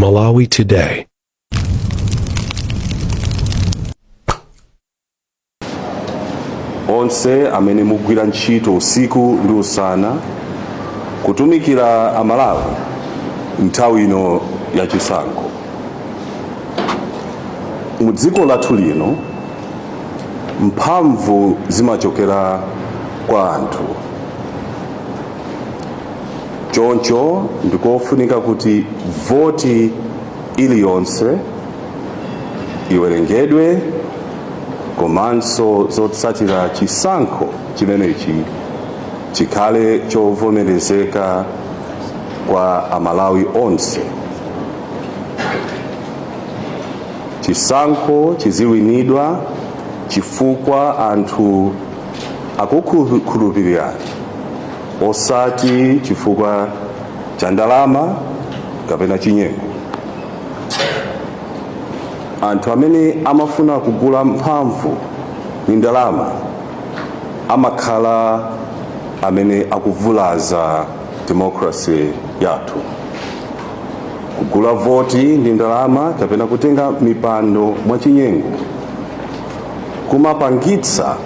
Malawi Today. Onse amene mugwira ntchito usiku ndi usana kutumikira Amalawi nthawi ino ya chisankho. Mu dziko lathu lino, mphamvu zimachokera kwa anthu. Choncho ndikofunika kuti voti iliyonse iwerengedwe komanso zotsatira chisankho chimenechi chikhale chovomerezeka kwa Amalawi onse. Chisankho chiziwinidwa chifukwa anthu akukhulupirirani, osati chifukwa cha ndalama kapena chinyengo. Anthu amene amafuna kugula mphamvu ndi ndalama amakhala amene akuvulaza democracy yathu. Kugula voti ndi ndalama kapena kutenga mipando mwachinyengo kumapangitsa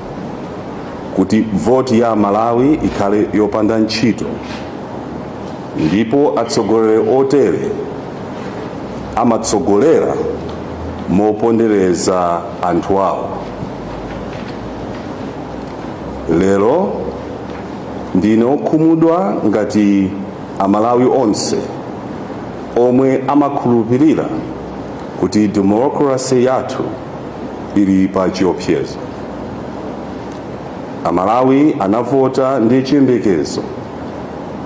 kuti voti ya Malawi ikhale yopanda ntchito, ndipo atsogoleri otere amatsogolera mopondereza anthu awo. Lero ndine okhumudwa ngati Amalawi onse omwe amakhulupirira kuti democracy yathu ili pa chiopsezo. Amalawi anavota ndi chiyembekezo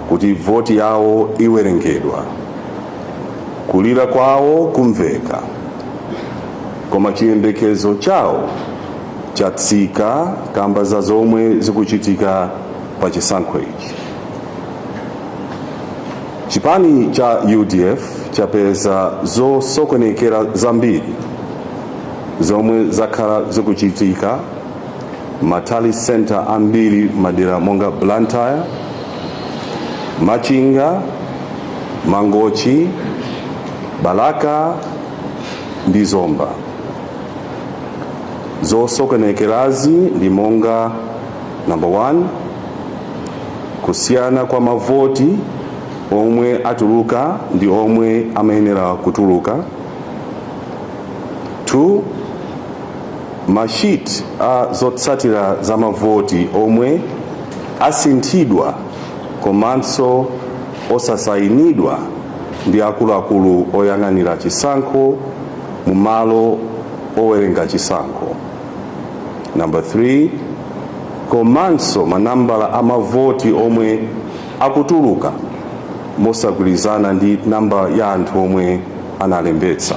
kuti voti yawo iwerengedwa, kulira kwawo kumveka, koma chiyembekezo chawo chatsika kamba za zomwe zikuchitika pa chisankho ichi. Chipani cha UDF chapeza zosokonekera zambiri zomwe zakhala zikuchitika ma tally center ambiri madera monga Blantyre, Machinga, Mangochi, Balaka ndi Zomba. Zosokonekerazi ndi monga: number 1, kusiyana kwa mavoti omwe atuluka ndi omwe amayenera kutuluka; 2, mashiti a zotsatira za mavoti omwe asinthidwa komanso osasayinidwa ndi akuluakulu oyang'anira chisankho mu malo owerenga chisankho; number 3, komanso manambala a mavoti omwe akutuluka mosagwirizana ndi namba ya anthu omwe analembetsa.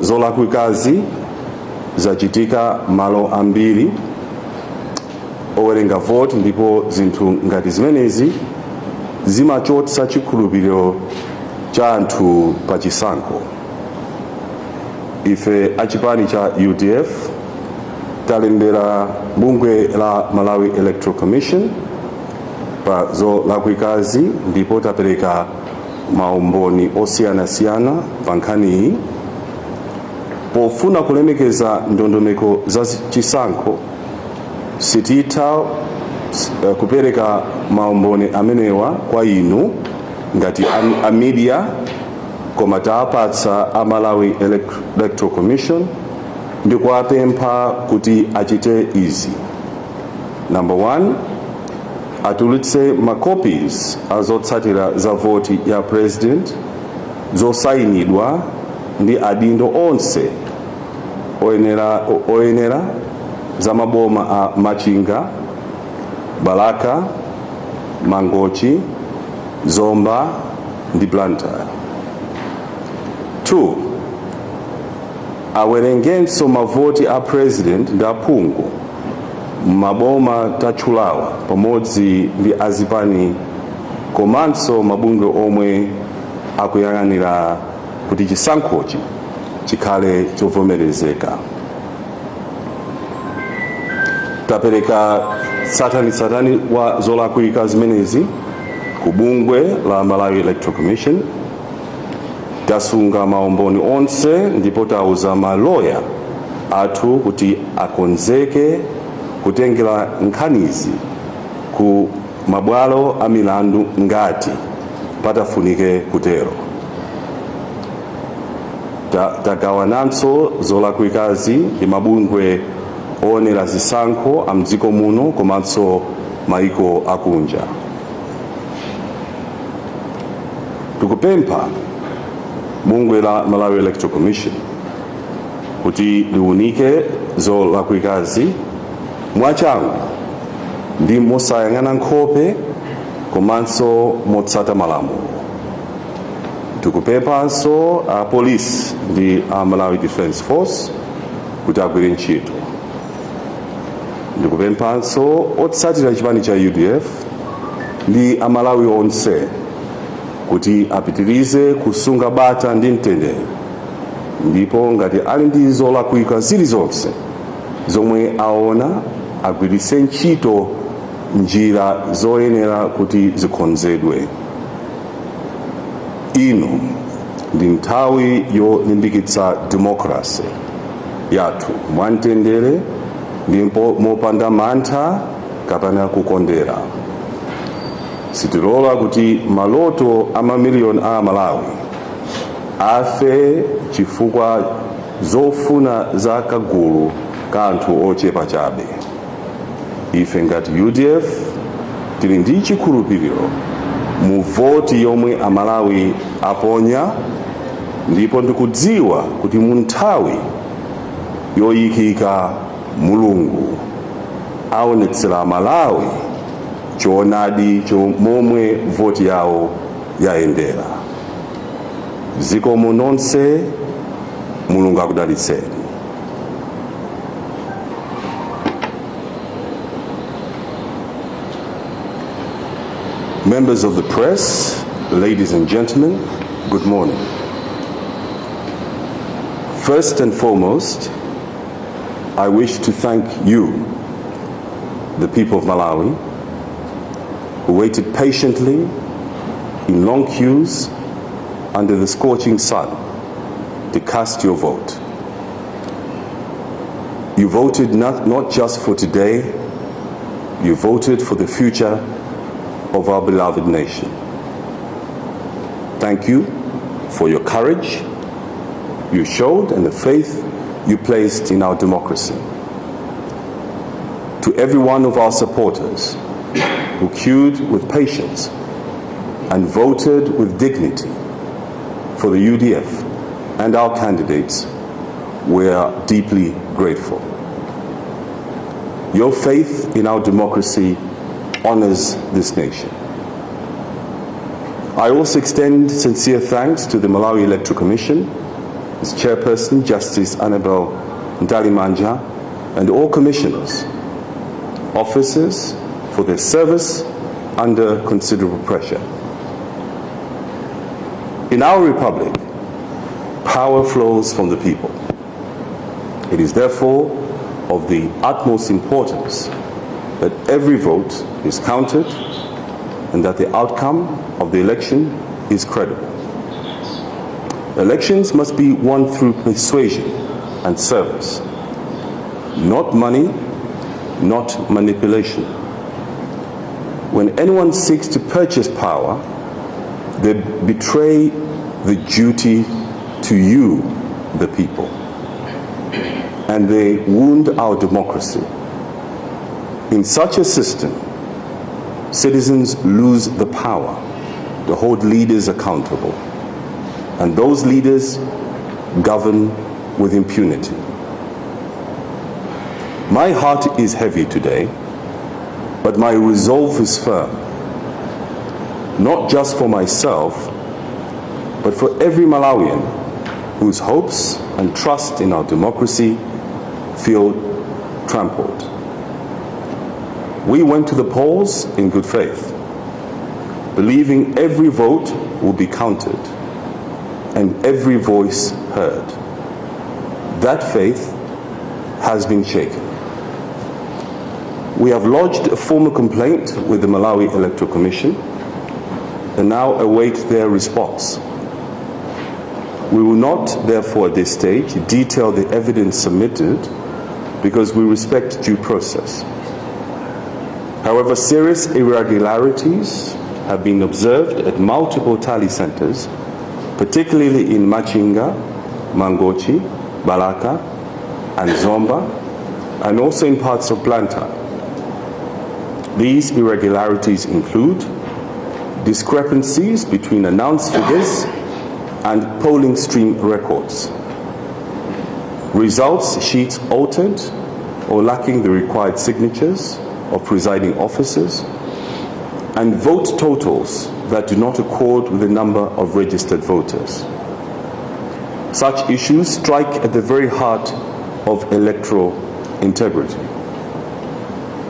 Zolakwikazi zachitika malo ambiri owerenga voti, ndipo zinthu ngati zimenezi zimachotsa chikhulupiriro cha anthu pa chisankho. Ife achipani cha UDF talembera bungwe la Malawi Electoral Commission pa zolakwikazi ndipo tapereka maumboni osiyanasiyana pa nkhaniyi. Pofuna kulemekeza ndondomeko za chisankho, sititha kupereka maumboni amenewa kwa inu ngati a media, koma taapatsa a Malawi Electoral Commission ndi kuwapempha kuti achite izi: number 1, atulutse ma copies a zotsatira za voti ya president zosayinidwa ndi adindo onse oyenera za maboma a Machinga, Balaka, Mangochi, Zomba ndi Blantyre; 2, awerengenso mavoti a president ndi aphungu maboma tatchulawa pamodzi ndi azipani komanso mabungwe omwe akuyang'anira kuti chisankhochi chikhale chovomerezeka. Tapereka tsatanetsatane wa zolakwika zimenezi Ku bungwe la Malawi Electoral Commission. Tasunga maumboni onse ndipo tauza maloya athu kuti akonzeke kutengera nkhanizi ku mabwalo a milandu ngati patafunike kutero. Tagawananso zolakwikazi ndi mabungwe oonera zisankho a mdziko muno komanso maiko akunja. Tikupempha bungwe la Malawi Electoral Commission kuti liunike zolakwikazi mwachangu ndi mosayang'ana nkhope komanso motsata malamulo. Tikupemphanso a polisi ndi a Malawi Defence Force kuti agwire ntchito. Ndikupemphanso otsatira chipani cha UDF ndi Amalawi onse kuti apitirize kusunga bata ndi mtendere, ndipo ngati ali ndi zolakwika zilizonse zomwe aona, agwiritse ntchito njira zoyenera kuti zikonzedwe. Ino ndi nthawi yolimbikitsa demokrasi yathu mwamtendere ndipo mopanda mantha kapena kukondera. Sitilola kuti maloto a mamiliyoni a Amalawi afe chifukwa zofuna za kagulu ka anthu ochepa chabe. Ife ngati UDF tili ndi chikhulupiriro mu voti yomwe Amalawi aponya, ndipo ndikudziwa kuti mu nthawi yoyikika Mulungu aonetsera Amalawi choonadi momwe voti yawo yayendera. Zikomo nonse, Mulungu akudalitseni. Members of the press, ladies and gentlemen, good morning. First and foremost, I wish to thank you, the people of Malawi, who waited patiently in long queues under the scorching sun to cast your vote. You voted not just for today, you voted for the future of our beloved nation. Thank you for your courage you showed and the faith you placed in our democracy. To every one of our supporters who queued with patience and voted with dignity for the UDF and our candidates, we are deeply grateful. Your faith in our democracy honors this nation. I also extend sincere thanks to the Malawi Electoral Commission, its chairperson, Justice Annabel Mtalimanja, and all commissioners, officers, for their service under considerable pressure. In our republic, power flows from the people. It is therefore of the utmost importance that every vote is counted and that the outcome of the election is credible. Elections must be won through persuasion and service, not money, not manipulation. When anyone seeks to purchase power, they betray the duty to you, the people, and they wound our democracy. In such a system, citizens lose the power to hold leaders accountable, and those leaders govern with impunity. My heart is heavy today, but my resolve is firm, not just for myself, but for every Malawian whose hopes and trust in our democracy feel trampled. We went to the polls in good faith, believing every vote will be counted and every voice heard. That faith has been shaken. We have lodged a formal complaint with the Malawi Electoral Commission. and now await their response. We will not, therefore, at this stage, detail the evidence submitted because we respect due process. However, serious irregularities have been observed at multiple tally centers, particularly in Machinga, Mangochi, Balaka, and Zomba, and also in parts of Blantyre. These irregularities include discrepancies between announced figures and polling stream records, results sheets altered or lacking the required signatures of presiding officers, and vote totals that do not accord with the number of registered voters. Such issues strike at the very heart of electoral integrity.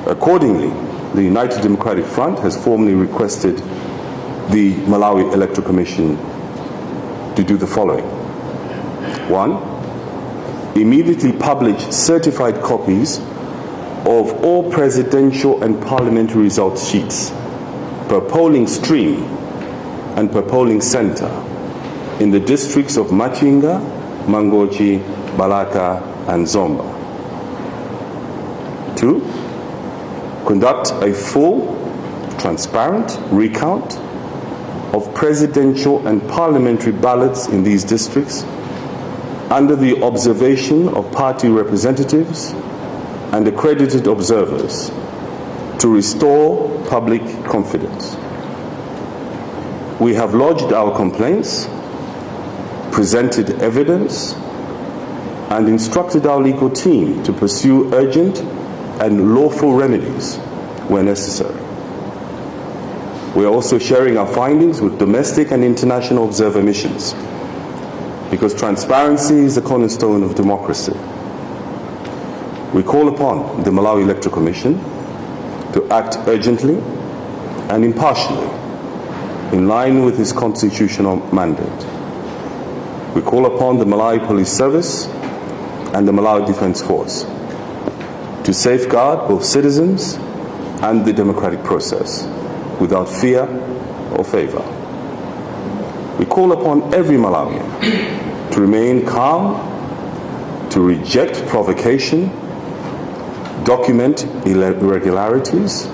Accordingly, the United Democratic Front has formally requested the Malawi Electoral Commission to do the following. One, immediately publish certified copies of all presidential and parliamentary results sheets per polling stream and per polling center in the districts of Machinga, Mangochi, Balaka, and Zomba. Two, conduct a full, transparent recount of presidential and parliamentary ballots in these districts under the observation of party representatives and accredited observers to restore public confidence. We have lodged our complaints, presented evidence, and instructed our legal team to pursue urgent and lawful remedies where necessary. We are also sharing our findings with domestic and international observer missions because transparency is the cornerstone of democracy. We call upon the Malawi Electoral Commission to act urgently and impartially in line with its constitutional mandate. We call upon the Malawi Police Service and the Malawi Defense Force to safeguard both citizens and the democratic process without fear or favor. We call upon every Malawian to remain calm, to reject provocation, document irregularities,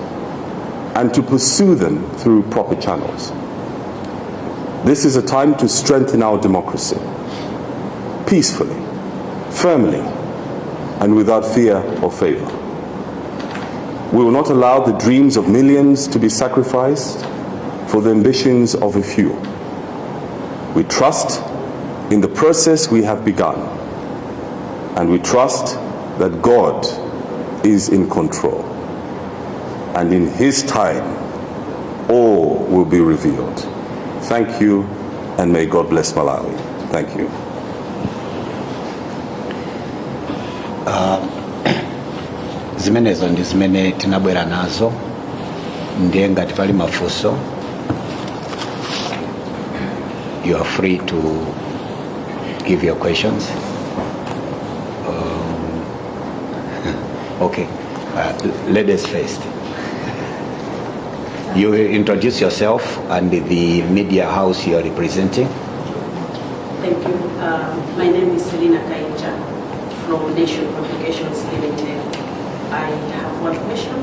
and to pursue them through proper channels. This is a time to strengthen our democracy peacefully, firmly, and without fear or favor. We will not allow the dreams of millions to be sacrificed for the ambitions of a few. We trust in the process we have begun, and we trust that God is in control. And in His time, all will be revealed. Thank you, and may God bless Malawi. Thank you. Zimenezo ndi zimene tinabwera nazo. Ndiye ngati pali mafunso, you are free to give your questions. Okay, ladies first. You will introduce yourself and the media house you are representing. Thank you. My name is Selina Kainja from Nation Publications Limited. I have one question.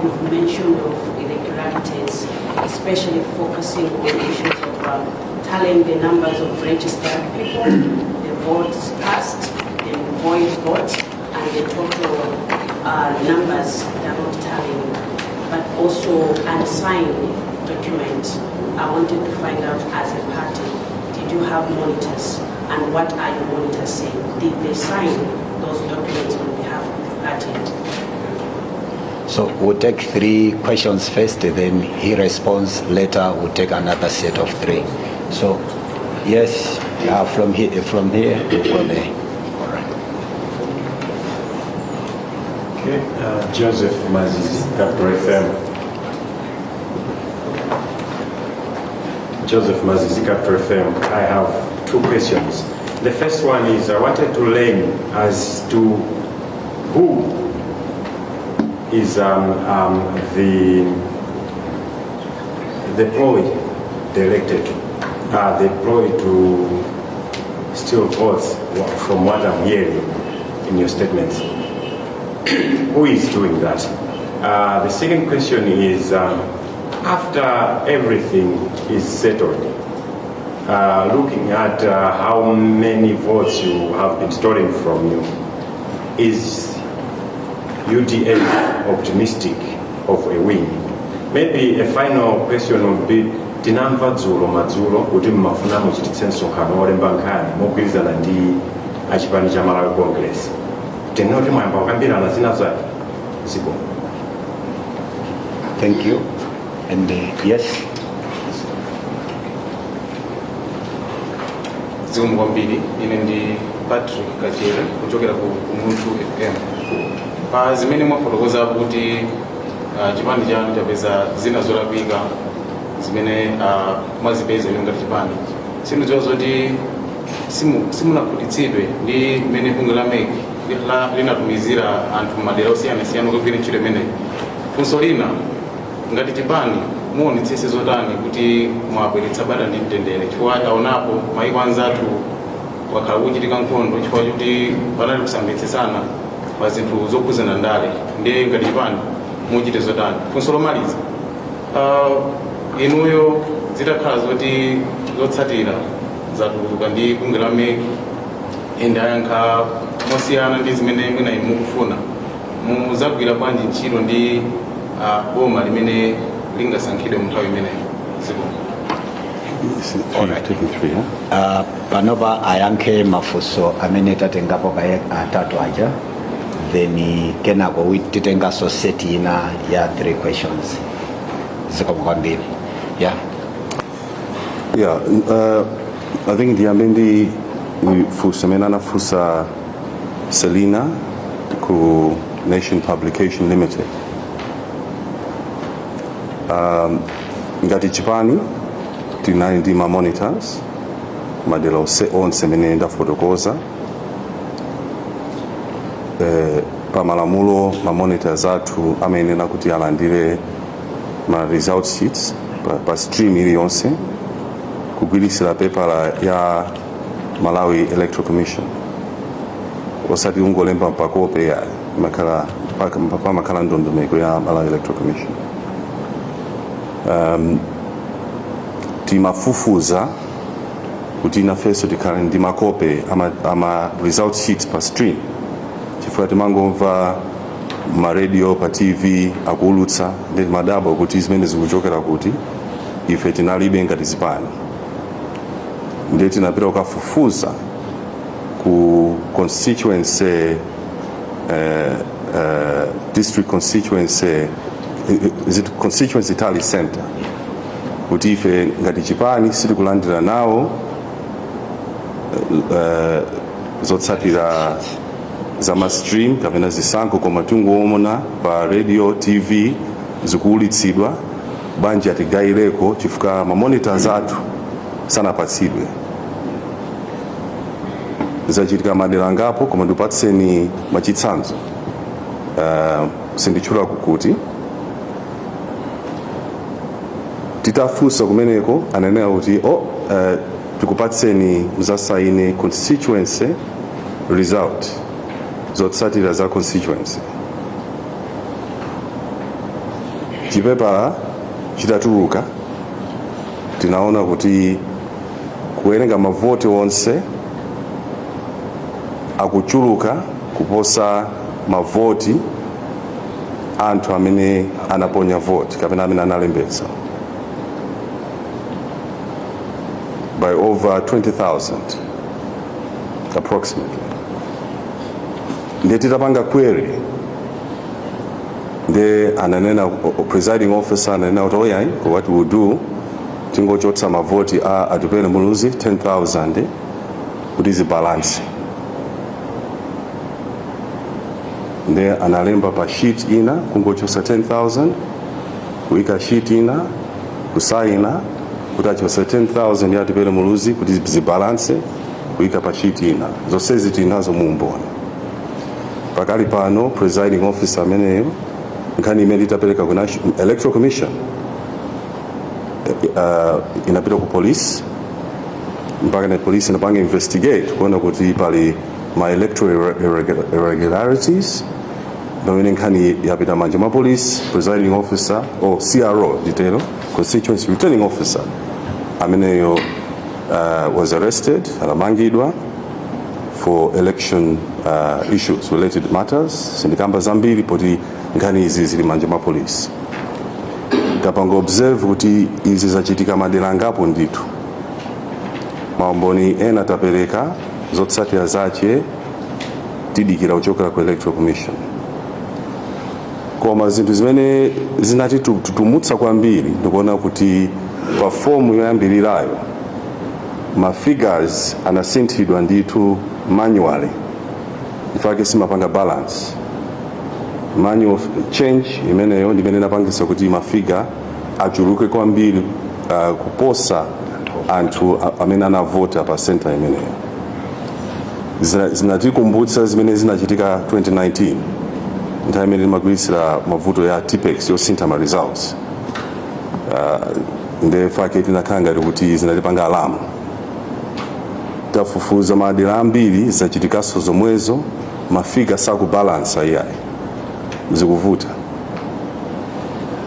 You've mentioned of irregularities, especially focusing on issues of tallying the numbers of registered people, the votes cast, the void votes, and the total numbers that are not tallying, but also unsigned documents. I wanted to find out, as a party, did you have monitors, and what are your monitors saying? Did they sign those documents on behalf of the party? So we'll take three questions first, then he responds. Later, we'll take another set of three. So, yes, from here, we'll go there. All right. Okay, Joseph Mazizi, Capital FM. Joseph Mazizi, Capital FM. I have two questions. The first one is, I wanted to learn as to who is the ploy directed, the ploy to steal votes, from what I'm hearing in your statements. Who is doing that? The second question is, after everything is settled, looking at how many votes you have been stolen from you, is UDF optimistic of a win? Maybe a final question would be, tinamva dzulo madzulo kuti mmafuna muchititse msonkhano wolemba nkhani mogwirizana ndi achipani cha Malawi Congress. Tinoti mwayamba kukambirana zina zake ziko? Thank you. And yes. Zikomo kwambiri. Ine ndi Patrick Kachere kuchokera ku Umunthu FM. Pa zimene mwafotokozapo kuti chipani chanu chapeza zina zolakwika zimene mwazipeza inu ngati chipani, sindidziwa zoti simunakhutitsidwe ndi mmene bungwe la MEC linatumizira anthu madera osiyanasiyana kugwira ntchito imeneyi. Funso lina, ngati chipani muonetsese zotani kuti mwabweretsa bata ndi mtendere, chifukwa taonapo maiko anzathu wakhala kuchitika nkhondo chifukwa choti panali kusamvetsesana pa zinthu zokhuzana ndale? Ndiye ngati chipani muchite zotani? Funso lomaliza, inuyo zitakhala zoti zotsatira zatuluka ndi bungwe la MEC ende ayankha mosiyana ndi zimene mwina inu mukufuna, muzagwira bwanji ntchito ndi boma limene lingasankhidwe mu nthawi imeneyo? Zikomo. Three, taking three, yeah? Panopa ayankhe mafunso amene tatengapo kaye atatu aja, then kenako titenganso set ina ya three questions. Zikomo kwambiri, yeah. Yeah, I think ndiyambe ndi funso amene anafunsa Selina ku Nation Publication Limited. Ngati chipani tinali ndi ma monitors madera onse amene ndafotokoza. Pa malamulo ma monitors athu amayenera kuti alandire ma result sheets pa stream iliyonse kugwirisira pepala ya Malawi Electoral Commission, osati ungolemba pakope ya makhala pamakhala ndondomeko ya Malawi Electoral Commission. Timafufuza kuti nafenso tikhale ndi makope ama result sheets pa stream, chifukwa timangomva ma radio, pa TV akuulutsa, ndi timadabwa kuti zimene zikuchokera kuti, ife tinalibe ngati zipani. Ndiye tinapita kukafufuza ku constituency, district constituency, is it constituency tally center, kuti ife ngati chipani sitikulandira nawo zotsatira za ma stream kapena zisankho, koma tingoona pa radio, TV zikuulitsidwa, bwanji atigayireko, chifukwa ma monitors athu sanapatsidwe. Zachitika madera angapo, koma ndikupatseni mwachitsanzo, sinditchula kukuti. Titafunsa kumeneko ananena kuti, oh, tikupatseni muzasaine constituency result, zotsatira za constituency. Chipepala chitatuluka tinaona kuti kuwerenga mavoti onse akuchuluka kuposa mavoti anthu amene anaponya voti kapena amene analembetsa by over 20,000 approximately. Ndiye titapanga query, ndiye ananena, presiding officer ananena kuti, oyayi, what we will do, tingochotsa mavoti a Atupele Muluzi 10,000 kuti zibalance. Ndiye analemba pa sheet ina kungochotsa 10,000, kuyika sheet ina, kusaina kuti achotsa 10,000 ya Atupele Muluzi kuti zibalance, kuyika pa sheet ina. Zonsezi tinazo muumboni. Pakali pano presiding officer ameneyo, nkhani imene itapereka ku National Electoral Commission, inapita ku police, mpaka na police inapanga investigate kuona kuti pali ma electoral irregularities. Pamene nkhani yapita manja mwa police, presiding officer or CRO nditero, constituency returning officer ameneyo was arrested, anamangidwa for election issues related matters. Sindikamba zambiri poti nkhani izi zili manja mwa police. Tapanga observe kuti izi zachitika madera angapo ndithu. Maumboni ena tapereka, zotsatira zache tidikira kuchokera ku Electoral Commission. Koma zinthu zimene zinatitutumutsa kwambiri ndikuona kuti pa fomu yoyambirirayo ma figures anasinthidwa ndithu manually, in fact simapanga balance. Manual change imeneyo ndimene inapangisa kuti ma figure achuluke kwambiri kuposa anthu amene anavota pa center imeneyo. Zinatikumbutsa zimene zinachitika 2019, nthawi imene timagwirisira mavuto ya Tipp-Ex yosintha ma results. Nde fake tinakhala ngati kuti zinatipanga alarm. Tafufuza madera ambiri, zachitikanso zomwezo, ma figure sakubalansa iyayi, zikuvuta.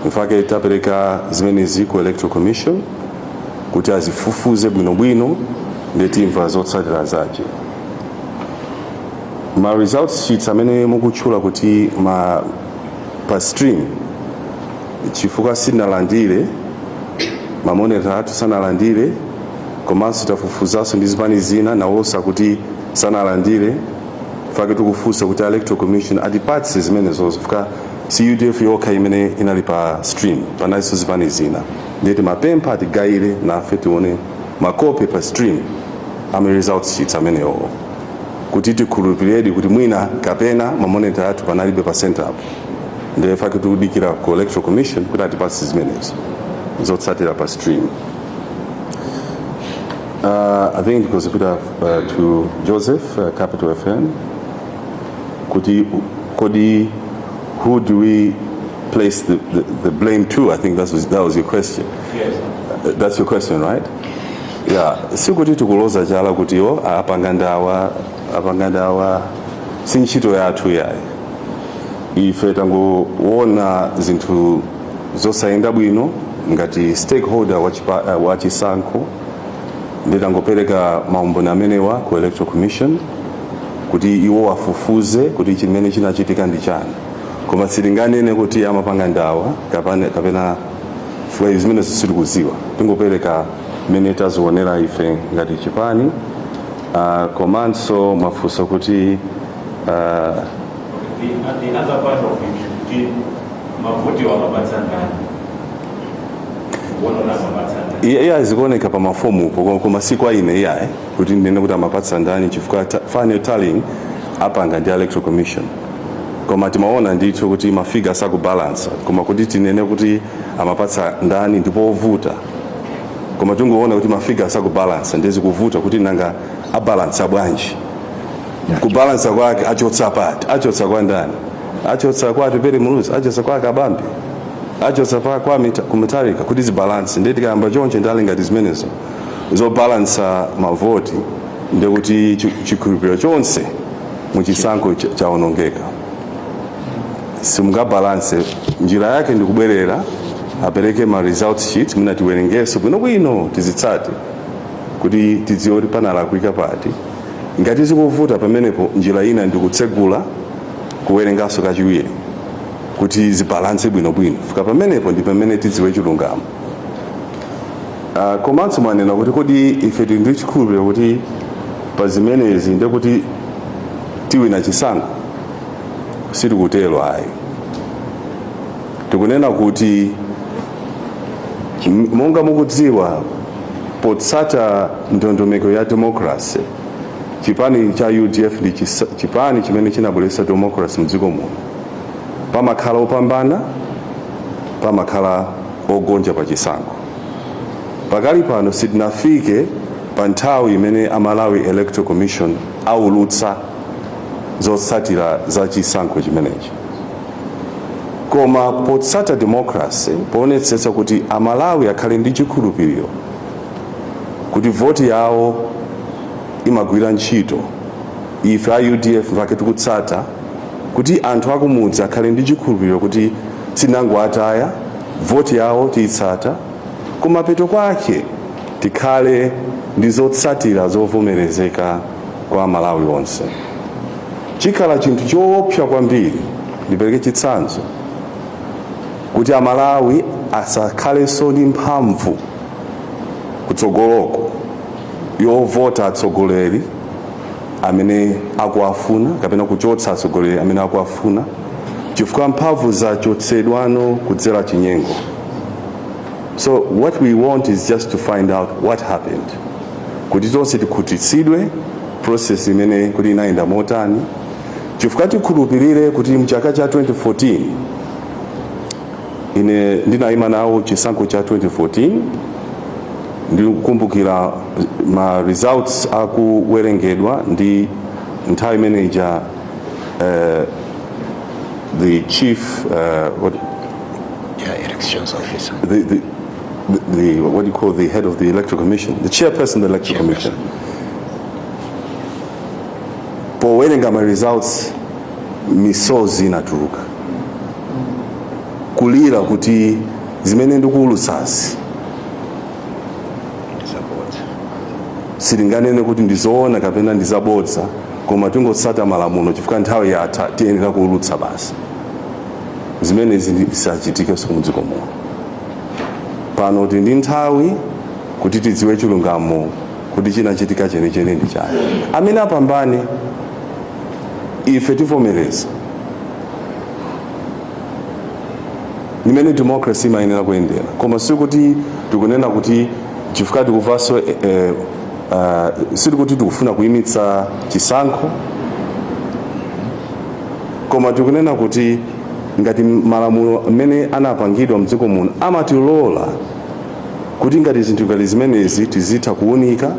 In fact tapereka zimenezi ku Electoral Commission kuti azifufuze bwinobwino, ndetimva zotsatira zache. Ma results sheets amene mukutchula kuti ma pa stream, chifukwa sinalandire, ma monitor athu sanalandire, komanso tafufuzanso ndi zipani zina, nawonso kuti sanalandire. Fake tikufunsa kuti Electoral Commission atipatse zimenezozo, fika si UDF yokha imene inali pa stream, panalinso zipani zina. Ndeti mapempha atigayire nafe tione makope pa stream ama results sheets amenewo kuti tikhulupiredi kuti mwina kapena ma monitor athu panalibe pa center apo. Ndiye fake tikudikira ku Electoral Commission kuti atipatse zimenezo zotsatira pa stream. I think tikuzipita to Joseph, Capital FM, kuti kodi who do we place the blame to? I think that was your question. Yes. That's your question, right? Yeah, sikuti tikuloza chala kuti yo apanga ndawa, apanga ndawa, si ntchito yathu yayi. Ife tangoona zinthu zosayenda bwino ngati stakeholder wa chisankho, nditangopereka maumboni amenewa ku Electoral Commission kuti iwo afufuze kuti chimene chinachitika ndi chani. Koma sitinganene kuti amapanga ndawa kapena chifukwa zimene sitikuziwa, tingopereka mmene tazionera ife ngati chipani. Komanso mwafunsa kuti The other part of it, kuti mavoti wamapatsa ndani? Kuona amapatsa ndani? Iye azikuoneka pa mafomu upo, koma si kwa ine iyayi kuti ndinene kuti amapatsa ndani, chifukwa final tallying apanga ndi Electoral Commission. Koma timaona ndithu kuti ma figure sakubalansa, koma kuti tinene kuti amapatsa ndani ndipo ovuta. Koma tingoona kuti ma figure sakubalansa, ndizikuvuta kuti nanga abalansa bwanji? Kubalansa kwake achotsa pati? Achotsa kwa ndani? Achotsa kwa Atupele Muluzi? Achotsa kwa Kabambe? Achotsa pa kwa ku Mutharika kuti zibalance? Ndiye tikayamba choncho ndali ngati zimenezo zobalansa mavoti, ndekuti chikhulupiriro chonse muchisankho chawonongeka. Simungabalanse. Njira yake ndikubwerera apereke ma results sheet, mwina tiwerengeso bwinobwino, tizitsate kuti tidziwe kuti panalakwika pati. Ngati zikuvuta pamenepo, njira ina ndikutsegula kuwerenganso kachiwiri kuti zibalance bwinobwino. Fika pamenepo ndi pamene tidziwe chilungamo. Komanso mwanena kuti kodi ife tili ndi chikhulupiriro kuti pa zimenezi ndekuti tiwina chisankho? Sitikutero ayi. Tikunena kuti monga mukudziwa, potsata ndondomeko ya democracy, chipani cha UDF ndi chipani chimene chinabweretsa democracy mdziko muno. Pamakhala opambana, pamakhala ogonja pa chisankho. Pakali pano sitinafike pa nthawi imene a Malawi Electoral Commission aulutsa zotsatira za chisankho chimenechi. Koma Koma potsata democracy, poonetsetsa kuti Amalawi akhale ndi chikhulupiriro kuti voti yawo imagwira ntchito, ife a UDF mpake tikutsata kuti anthu akumudzi akhale ndi chikhulupiriro kuti sitinangoataya, voti yawo tiyitsata, kumapeto kwake tikhale ndi zotsatira zovomerezeka kwa Malawi onse. Chikhala chinthu choopsa kwambiri, ndipereke chitsanzo, kuti Amalawi asakhalenso ndi mphamvu kutsogoloko yovota atsogoleri amene akuafuna kapena kuchotsa atsogoleri amene akuafuna, chifukwa mphamvu zachotsedwano kudzera chinyengo. So what we want is just to find out what happened, kuti tonse tikhutitsidwe process imene kuti inayenda motani, chifukwa tikhulupirire kuti mchaka cha 2014 ine ndinayima nawo chisankho cha 2014. Ndikukumbukira ma results akuwerengedwa ndi nthawi imeneja the chief what, Yeah, elections officer. The what do you call the head of the Electoral Commission, the chairperson of the Electoral Commission, powerenga ma results misozi inatuluka, kulira kuti zimene ndikuulutsazi Support. Sitinganene kuti ndizoona kapena ndizabodza, koma tingotsata malamulo chifukwa nthawi yatha, tiyenera kuulutsa basi. Zimenezi zisachitikenso mudziko muno. Pano tili ndi nthawi kuti tidziwe chilungamo, kuti chinachitika chenicheni ndi chani. Amene apambane ife tivomereza, nimene democracy imayenera kuyendera. Koma sikuti tikunena kuti chifukwa tikuvanso sitikuti tikufuna kuyimitsa chisankho, koma tikunena kuti ngati malamulo amene anapangidwa mdziko muno amatilola kuti ngati zinthu ngati zimenezi tizitha kuwunika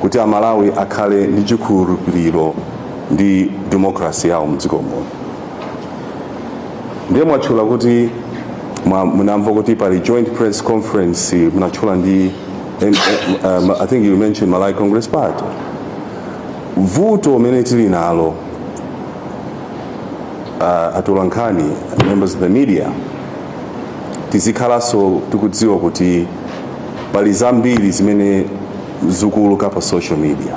kuti Amalawi akhale ndi chikhulupiriro ndi democracy yawo mdziko muno. Ndiye mwatchula kuti munamva kuti pali joint press conference, munatchula ndi I think you mentioned Malawi Congress Party. Vuto umene tili nalo, atolankhani, members of the media, tizikhalanso tikudziwa kuti pali zambiri zimene zikuuluka pa social media,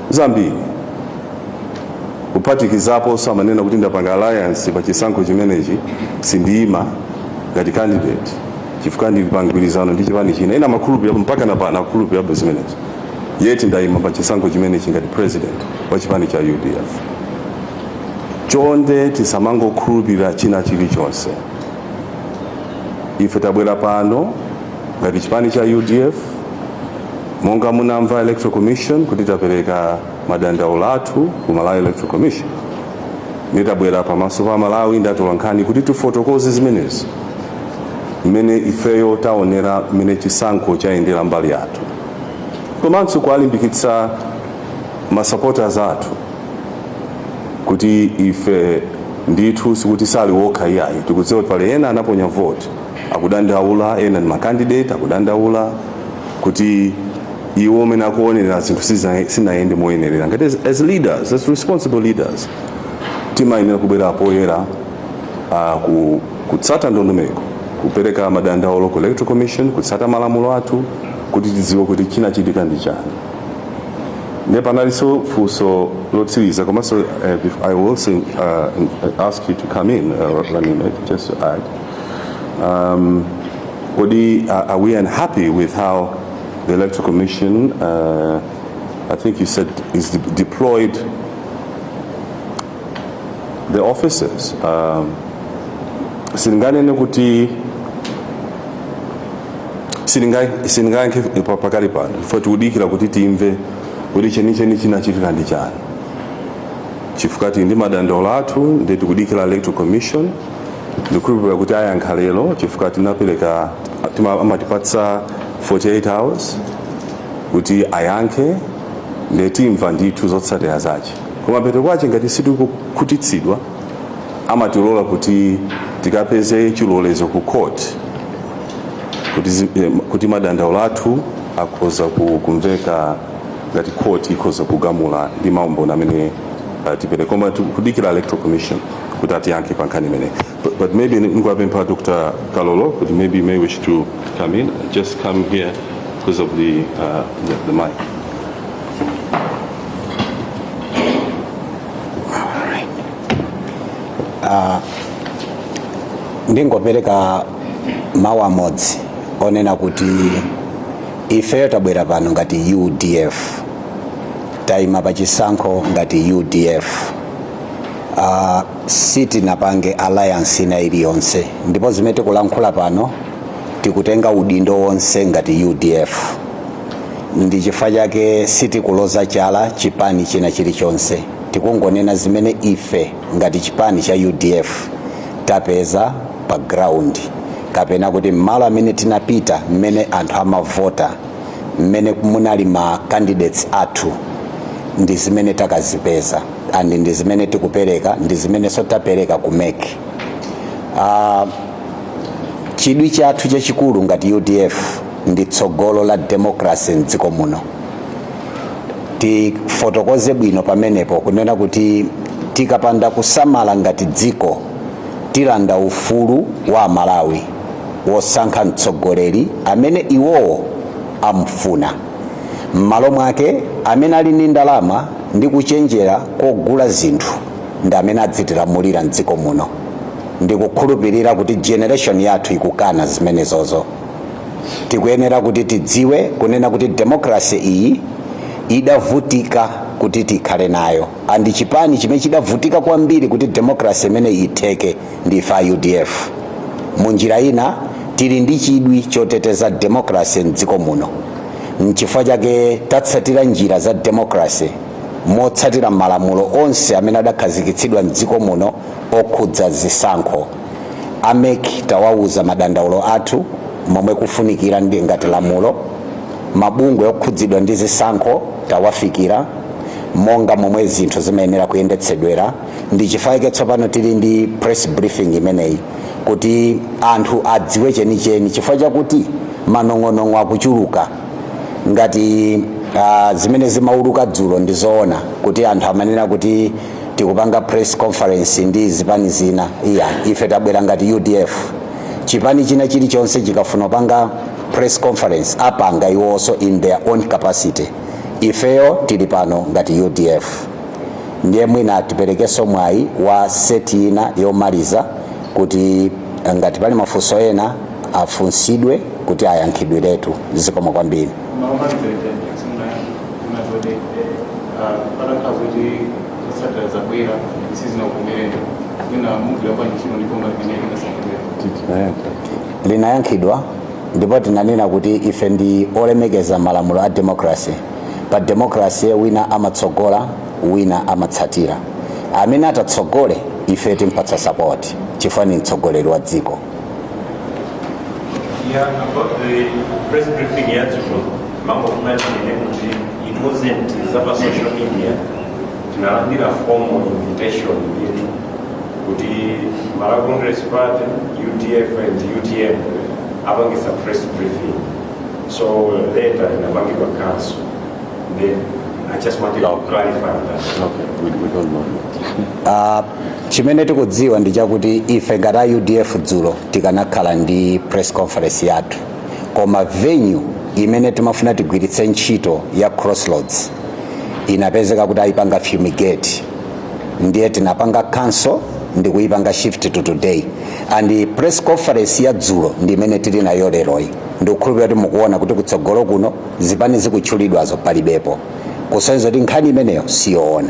zambiri, kuphatikizaponso amanena kuti ndapanga alliance pa chisankho chimenechi, sindiyima ngati candidate chifukwa ndili pa mgwirizano ndi chipani china. Ena amakhulupirira mpaka na pano, akukhulupirirabe zimenezo, yet ndayima pa chisankho chimenechi ngati president wa chipani cha UDF. Chonde tisamangokhulupirira china chilichonse. Ife tabwera pano ngati chipani cha UDF, monga munamva Electoral Commission kuti tapereka madandaulo athu ku Malawi Electoral Commission, nitabwera pamaso pa Malawi ndi atolankhani kuti tifotokoze zimenezi, mmene ifeyo taonera mmene chisankho chayendera mbali yathu, komanso kuwalimbikitsa ma supporters athu kuti ife ndithu sikuti sali wokha iyayi. Tikudziwa kuti pali ena anaponya vote akudandaula, ena ndi ma candidate akudandaula kuti iwo amene akuonera zinthu sizinayende moyenerera. Ngati as leaders, as responsible leaders, timayenera kubwera poyera, kutsata ndondomeko, kupereka madandaulo ku Electoral Commission, kutsata malamulo athu kuti tidziwe kuti chinachitika ndi chani. Ndiye panalinso funso lotsiriza, komanso I will also ask you to come in, running mate, just to add, kodi are we unhappy with how the Electoral Commission, I think you said, is deployed the officers? Silinganene kuti silingayankhe pakali pano, chifukwa tikudikira kuti timve kuti chenicheni chinachitika ndi chani, chifukwa tili ndi madandaulo athu. Ndi tikudikira Electoral Commission. Ndikhulupirira kuti ayankha lero, chifukwa tinapereka, amatipatsa 48 hours kuti ayankhe. Ndiye timva ndithu zotsatira zache. Koma peto kwache ngati sitikukhutitsidwa, Amatilola kuti tikapeze chilolezo ku court kuti madandaulo athu akhoza kumveka ngati court ikhoza kugamula ndi maumboni amene tipereka, koma tikudikira Electoral Commission kuti atiyankhe pa nkhani imeneyi. But maybe ndikuwapempha Dr. Kalolo kuti maybe you may wish to come in. Just come here because of the mic. Ndingopereka mawu amodzi onena kuti ifeyo tabwera pano ngati UDF, tayima pa chisankho ngati UDF, sitinapange alliance ina iliyonse, ndipo zimene tikulankhula pano tikutenga udindo wonse ngati UDF. Ndi chifukwa chake sitikuloza chala chipani china chilichonse, tikungonena zimene ife ngati chipani cha UDF tapeza pa ground, kapena kuti malo amene tinapita, mmene anthu amavota, mmene munali ma candidates athu, ndi zimene takazipeza and ndi zimene tikupereka, ndi zimenenso tapereka ku MEC. Chidwi chathu chachikulu ngati UDF ndi tsogolo la democracy mdziko muno. Tifotokoze bwino pamenepo kunena kuti tikapanda kusamala ngati dziko, tilanda ufulu wa Amalawi wosankha mtsogoleri amene iwowo amfuna. M'malo mwake, amene ali ndi ndalama ndi kuchenjera kogula zinthu ndi amene adzitilamulira mdziko muno. Ndikukhulupirira kuti generation yathu ikukana zimenezozo. Tikuyenera kuti tidziwe kunena kuti democracy iyi idavutika kuti tikhale nayo, and chipani chimene chidavutika kwambiri kuti democracy imene itheke ndi ife a UDF. Munjira ina, tili ndi chidwi choteteza democracy mdziko muno. Nchifukwa chake tatsatira njira za democracy motsatira malamulo onse amene adakhazikitsidwa mdziko muno okhudza zisankho. A MEC tawauza madandaulo athu momwe kufunikira ndi ngati lamulo. Mabungwe okhudzidwa ndi zisankho tawafikira monga momwe zinthu zimayenera kuyendetsedwera. Ndi chifukwa chake tsopano tili ndi press briefing imeneyi kuti anthu adziwe chenicheni, chifukwa chakuti manong'onong'o akuchuluka. Ngati zimene zimauluka dzulo ndi zoona kuti anthu amanena kuti tikupanga press conference ndi zipani zina, iya, ife tabwera ngati UDF. Chipani china chilichonse chikafuna kupanga press conference, apanga iwonso in their own capacity. Ifeyo tili pano ngati UDF. Ndiye mwina tiperekenso mwayi wa set ina yomaliza kuti ngati pali mafunso ena afunsidwe kuti ayankhidwiretu. Zikomo kwambiri. Maomalizere, patakhala kuti zotsatira zabwera sizinakukomereni, mwina mugwira bwanji ntchito ndi boma limene linasankhidwera? Linayankhidwa, ndipo tinanena kuti ife ndi olemekeza malamulo a democracy. Pa democracy wina amatsogola, wina amatsatira. Amene atatsogole, ife timpatsa support chifukwa ni mtsogoleri wa dziko. Yeah, about the press briefing yadzulo, mangofuna tinene kuti it wasn't zapa social media. Tinalandira formal invitation yetu kuti Malawi Congress Party, UDF and UTM apangisa press briefing. So later inapangidwa cancel. Then I just wanted to clarify that. Okay, we don't know. Chimene tikudziwa ndi chakuti ife ngati a UDF dzulo tikanakhala ndi press conference yathu, koma venue imene timafuna tigwiritse ntchito ya Crossroads inapezeka kuti ayipanga fumigate, ndiye tinapanga cancel ndi kuyipanga shift to today, and press conference ya dzulo ndi imene tili nayo leroyi. Ndikukhulupirira kuti mukuona kuti kutsogolo kuno zipani zikutchulidwazo palibepo, kusonyeza kuti nkhani imeneyo siyoona.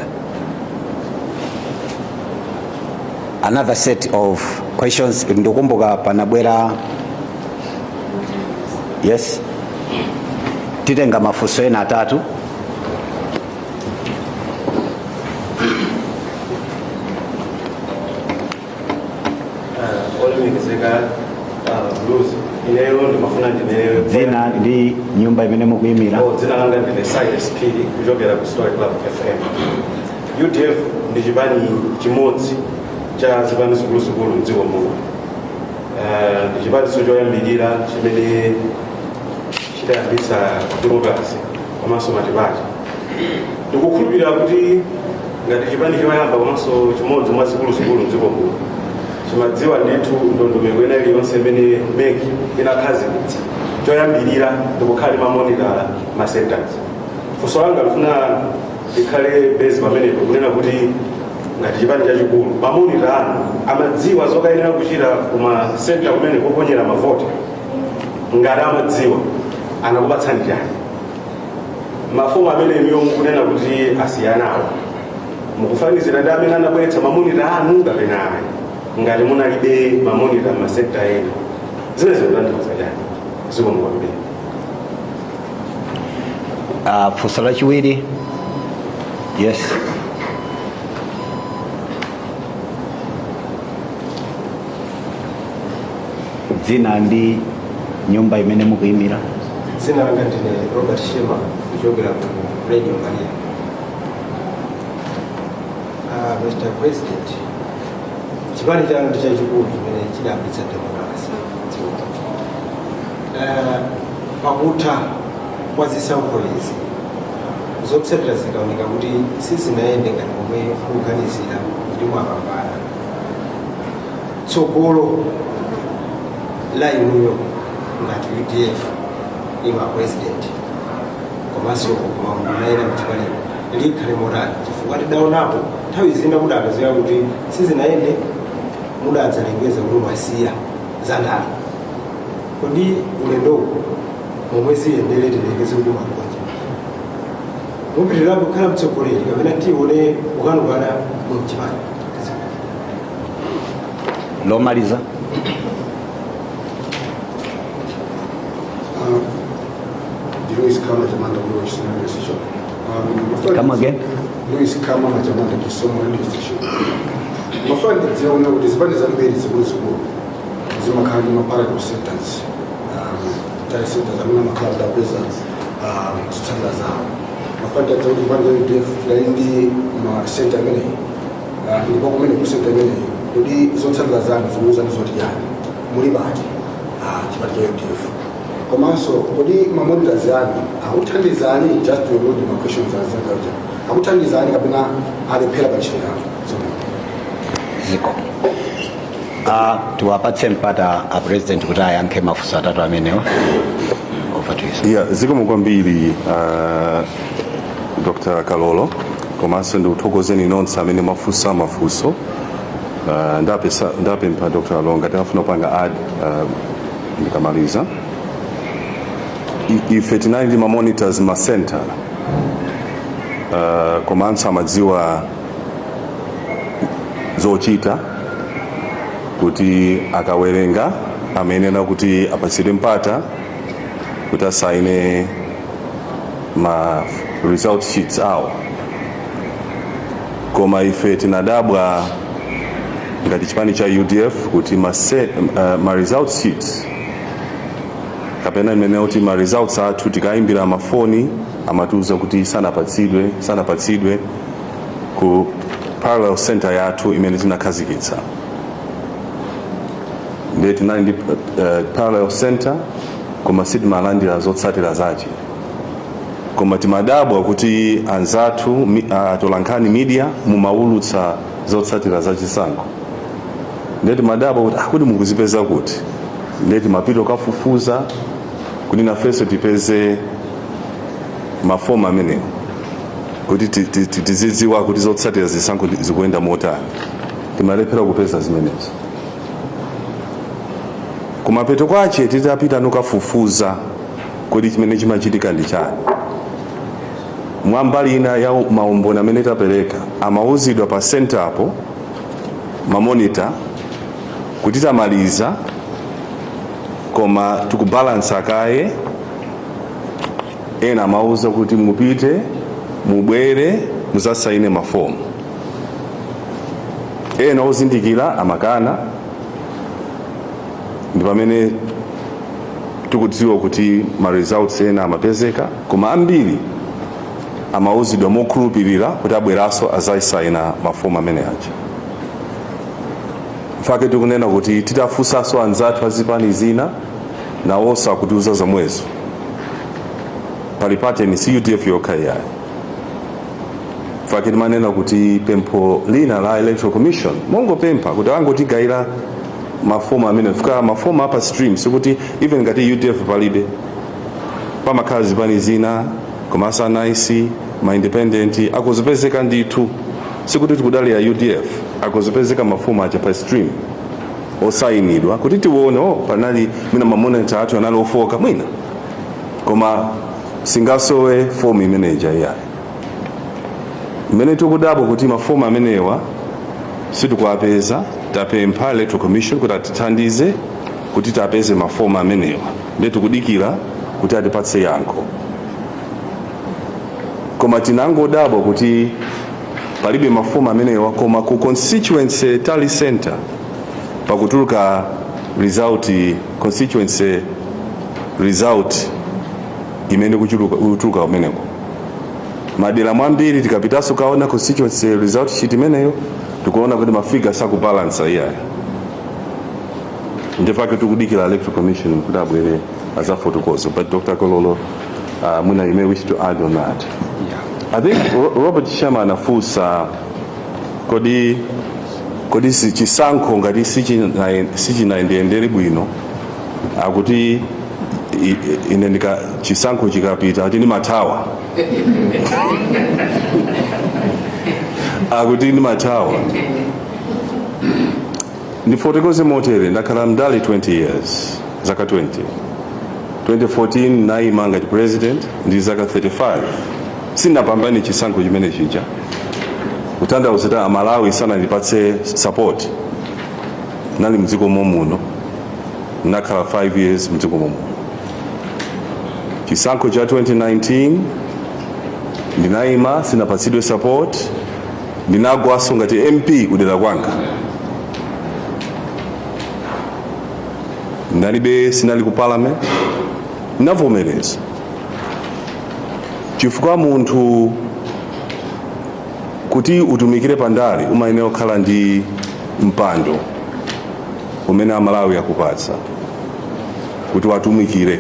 Another set of questions. Ndikukumbuka panabwera, yes, titenga mafunso ena atatu. Olemekezeka Blues, ineyo ndimafuna ndine Dzina ndi nyumba imene mukuyimira. Oh, dzina langa ndine Silas Phiri kuchokera ku Story Club FM. UDF ndi chipani chimodzi Cha zipani zikuluzikulu mdziko muno. Ndi chipaniso choyambirira chimene chidayambitsa democracy komanso multiparty. Ndikukhulupirira kuti ngati chipani choyamba komanso chimodzi mwa zikuluzikulu mdziko muno, chimadziwa ndithu ndondomeko ina iliyonse imene MEC inakhazikitsa. Choyambirira ndikukhala ma monitor ma centers. Funso langa lifuna likhale base pamenepo, kunena kuti ngati chipani chachikulu, ma monitor anu amadziwa zokayenera kuchita kuma center kumene koponyera mavoti? Ngati amadziwa, anakupatsani chani? Mafomu amene inuyo mukunena kuti asiyanawo, mukufanizira ndi amene anabweretsa ma monitor anu kapena ayi? Ngati munalibe ma monitor m'ma center ena, zimene zikutanthauza chani? Zikomo kwambiri. Funso lachiwiri. Yes. Dzina ndi nyumba imene mukuyimira. Dzina langa ndine Robert Shema, kuchokera ku Radio Maria. Mr President, chipani chanu ndi chachikulu chimene chidayambitsa democracy dziko. Pakutha kwa zisankho izi, zotsatira zikaoneka kuti sizinayende ngati momwe mukuganizira kuti mwapambana, tsogolo la inuyo ngati UDF, inu a president komanso maunduna ena mchipanimu, likhale motani? Chifukwa tidaonapo nthawi zina mudapezeka kuti sizinayende, mudadzalengeza kuti mwasiya zandale. Kodi ulendowu momwe ziyendere, tilengeze kuti mwagonja, mupitirira kukhala mtsogoleri kapena tione kukanukana mu mchipani? Lomaliza. Louis Kama Jamanda Kulo Chisomo Radio Station. Come again? Louis Kama Majamanda, Chisomo Radio Station. Mafuna ndidziona kuti zipani zambiri zikuluzikulu zimakhala ndi ma parallel centers, tally centers amene amakhala kuti apeza zotsatira zawo. Mafuna ndidziwa kuti chipani cha UDF chidali ndi ma center ameneyi, ndipo kumene ku center imeneyi, kodi zotsatira zanu zikuwuzani zoti yani, muli pati chipani cha UDF? Komanso kodi ma monitors anu akuthandizani, just to avoid ma questions azangaja, akuthandizani kapena alephera pa ntchito yawo? Ziko tiwapatse mpata a president kuti ayankhe mafunso atatu amenewa. Over to you, sir. Yeah, zikomo kwambiri, Dr Kalolo, komanso ndikuthokozeni nonse amene mwafunsa mafunso. Ndapempha Dr Kalolo ngati afuna kupanga add ndikamaliza. Ife tinali ndi ma monitors ma center, komanso amadziwa zochita, kuti akawerenga amayenera kuti apatsidwe mpata kuti asaine ma result sheets awo. Koma ife tinadabwa ngati chipani cha UDF kuti ma result sheets, kapena imene kuti ma results athu, tikayimbira mafoni amatiuza kuti sanapatsidwe, sanapatsidwe ku parallel center yathu imene tinakhazikitsa. Ndiye tinali ndi parallel center, koma sitimalandira zotsatira zache. Koma timadabwa kuti anzathu atolankhani, media, mumaulutsa zotsatira za chisankho. Ndiye timadabwa kuti kuti mukuzipeza kuti? Ndiye timapita kukafufuza kuti nafenso tipeze mafomu amenewo kuti tizidziwa kuti zotsatira zisankho zikuyenda motani. Timalephera kupeza zimenezo. Kumapeto kwache titapita nukafufuza kuti chimene chimachitika ndi chani, mwambali ina ya maumboni amene tapereka, amauzidwa pa center apo ma monitor kuti tamaliza, koma tikubalansa kaye. Ena amauza kuti mupite, mubwere, muzasaine mafomu. Ena ozindikira amakana. Ndi pamene tikudziwa kuti ma results ena amapezeka, koma ambiri amauzidwa mokhulupirira kuti abweranso azasaina mafomu amene aja. Fake tikunena kuti titafunsanso anzathu azipani zina, nawonso akutiuza zomwezo. Pali pattern, si UDF yokha iyayi. Fake timanena kuti pempho lina la Electoral Commission, mongopempha kuti angotigayira mafomu amene fika mafomu apa stream, sikuti even ngati UDF palibe, pamakhala zipani zina komanso a NICE, ma independent akuzipezeka ndithu. Sikuti tikudalira UDF, akuzipezeka mafomu aja pa stream osayinidwa kuti tione, oh, panali mwina ma monitor athu anali ofoka mwina, koma singasowe fomu imeneja iyayi. Mmene tikudabwa kuti mafomu amenewa sitikuwapeza, tapempha Electoral Commission kuti atithandize kuti tapeze mafomu amenewa, ndiye tikudikira kuti atipatse yankho. Koma tinangodabwa kuti palibe mafomu amenewa, koma ku constituency tally center pakutuluka result, constituency result imene kutuluka kumeneko. Madera mwambiri tikapitanso kaona constituency result sheet imeneyo, tikuona kuti ma figure sakubalansa iyayi. Ndipake tikudikira Electoral Commission kuti abwere azafotokoza. But Dr. Kololo, mwina you may wish to add on that. I think Robert Sharma anafunsa, kodi si chisankho ngati sichinayendeyendere bwino, akuti ine ndika chisankho chikapita ati ndimathawa, akuti ndimathawa. Ndifotokoze motere: ndakhala mndale 20 years, zaka 20. 2014 naima ngati president ndi zaka 35, sinapambane chisankho chimene chija, kutanthauza kuti Amalawi sanandipatse support. Nali mdziko momuno, nakhala 5 years mdziko momuno. Chisankho cha 2019 ndinayima, sinapatsidwe support, ndinagwaso ngati MP kudera kwanga. Ndalibe, sinali ku parliament, ndinavomereza chifukwa munthu kuti utumikire pandale umayenera kukhala ndi mpando umene Amalawi akupatsa kuti watumikire.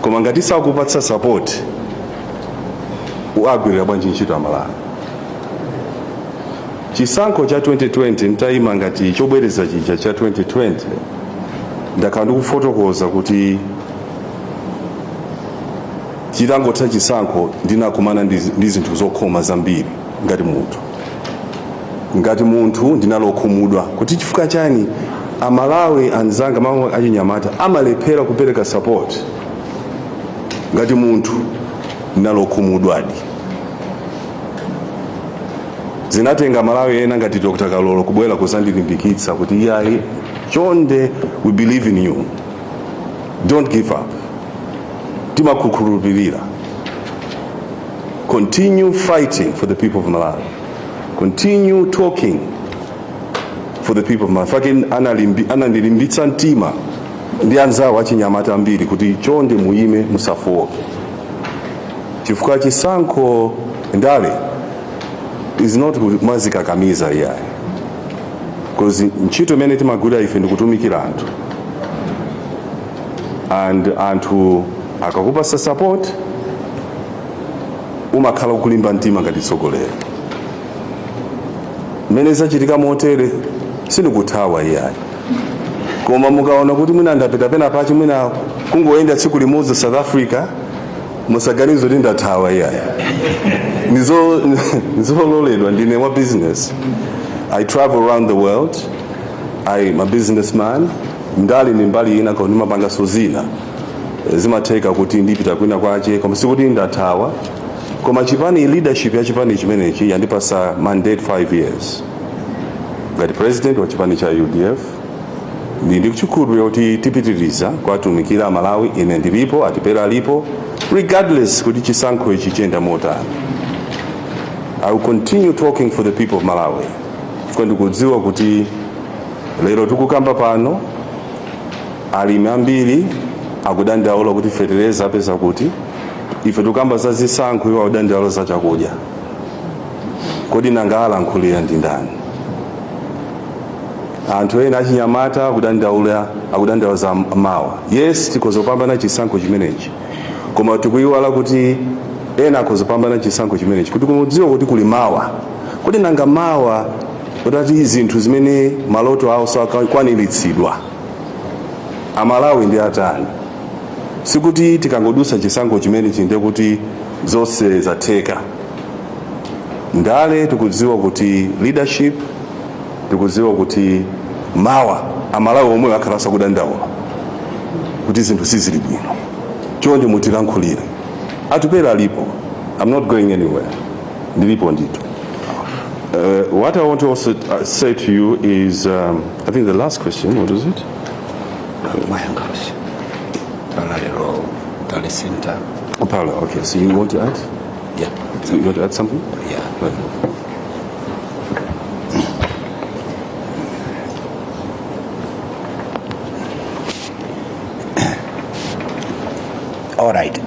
Koma ngati sakupatsa support, uagwirira bwanji ntchito Amalawi? Chisankho cha 2020 ntayima ngati chobwereza chija cha 2020, ndakhala ndikufotokoza kuti chitangotha chisankho ndinakumana ndi zinthu zokhoma zambiri ngati munthu. Ngati munthu ndinalokhumudwa kuti chifukwa chani Amalawi anzanga mamwe achinyamata amalephera kupereka support. Ngati munthu ndinalokhumudwadi. Zinatenga Malawi ena ngati Dr. Kalolo kubwera kuzandilimbikitsa kuti iyayi, chonde, we believe in you, don't give up, timakukhulupirira, continue fighting for the people of Malawi, continue talking for the people of Malawi. Fake anandilimbitsa mtima ndi anzawo achinyamata ambiri kuti chonde muyime, musafowoke, chifukwa chisankho, ndale is not mwazikakamiza iyayi, because ntchito imene timagwira ife ndikutumikira anthu, and anthu akakupasa support umakhala kulimba mtima ngati tsogoleri. Mmene zachitika motere, sindikuthawa iyayi, koma mukaona kuti mwina ndapita pena pachi, mwina kungoyenda tsiku limodzi South Africa, musaganize kuti ndathawa iyayi. Nizololedwa, ndine wa business. I travel around the world, I'm a businessman. Ndale ni mbali ina, koma ndimapanganso zina. Zimatheka kuti ndipita kwina kwache, koma sikuti ndathawa. Koma chipani, leadership ya chipani chimenechi yandipasa mandate 5 years ngati president wa chipani cha UDF. Ndi ndikuchikhulupirira kuti tipitiriza kuwatumikira Amalawi. Ine ndilipo, Atupele alipo, regardless kuti chisankho ichi chiyenda motani. I will continue talking for the people of Malawi, chifukwa ndikudziwa kuti lero tikukamba pano alimi ambiri akudandaula kuti fetereza apeza kuti. Ife tikukamba za zisankho, iwo akudandaula za chakudya. Kodi nanga alankhulira ndi ndani? Anthu ena achinyamata akudandaula, akudandaula za mawa. Yes, tikhoza kupambana chisankho chimenechi, koma tikuyiwala kuti ena akhoza kupambana chisankho chimenechi kuti kumudziwa kuti kuli mawa. Kuti nanga mawa utati zinthu zimene maloto awo sakwaniritsidwa, Amalawi ndi atani? Sikuti tikangodusa chisankho chimenechi ndiye kuti zonse zatheka. Ndale tikudziwa kuti leadership, tikudziwa kuti mawa Amalawi omwe akhala sakudandaula kuti zinthu sizili bwino. Chonde mutilankhulire. Atupele alipo. I'm not going anywhere. Ndilipo ndithu. What I want to also say to you is, I think the last question, what is it? Mwayankha parallel tally center. Oh, parallel, okay. So you want to add? Yeah. You want to add something? Yeah. Right. All right.